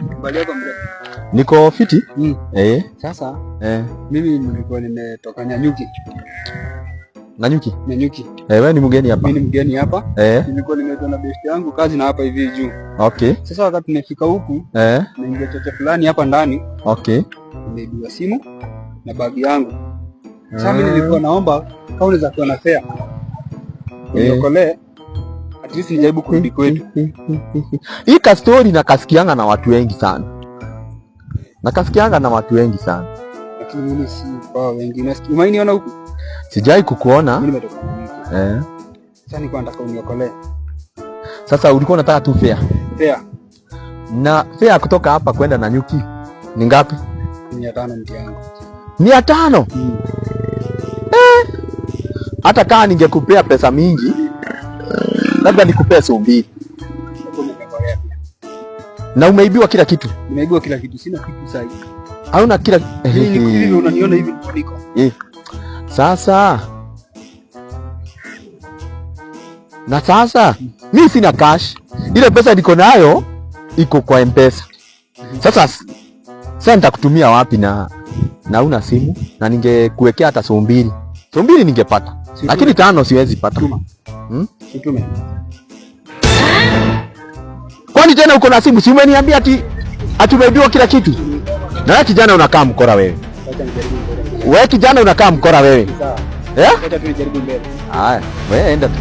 Habari yako, mzee? Niko fiti. Eh. Sasa Eh. mimi nilikuwa nimetoka Nanyuki. Nanyuki. Nanyuki. Eh, wewe ni mgeni hapa? Mimi ni mgeni hapa. Eh. Nilikuwa nimeitwa na best yangu kazi na hapa hivi juu. Sasa wakati nimefika huku, naingia chocho fulani hapa ndani, nimeibiwa simu na bagi yangu. Sasa mimi nilikuwa naomba kama unaweza kuwa na fare uniokolee, at least nijaribu kurudi kwetu. Hii ka story nakasikianga na watu wengi sana. Nakasikianga na watu wengi sana. Lakini mimi si kwa wengi. Unasikia? Umeiniona huku? Sijai kukuona. Mimi nimetoka Nanyuki. Eh. Sasa nilikuwa nataka uniokolee. Sasa ulikuwa unataka tu fare? Fare. Na fare kutoka hapa kwenda Nanyuki ni ngapi? 500, mti yangu. 500? Mm. Hata kama ningekupea pesa mingi, labda nikupee 20,000. Utakuwa umeniokolea pia. Na umeibiwa kila kitu? Nimeibiwa kila kitu, sina kitu sasa hivi. Hauna kila Mimi niko hivi, unaniona hivi niko niko. Eh. Sasa na sasa mi sina cash, ile pesa niko nayo iko kwa M-Pesa. Sasa nitakutumia wapi na una simu? Na ningekuwekea hata 20,000, 20,000 ningepata, Si lakini 5 siwezi pata. Tuma. Hmm? Utume. Kwani tena uko na simu? Si umeniambia ati umeibiwa kila kitu? Na wewe kijana unakaa mkora wewe. Acha nijaribu mbele. Wewe kijana unakaa mkora wewe. Sawa. Eh? Acha tu nijaribu mbele. Haya, wewe enda tu.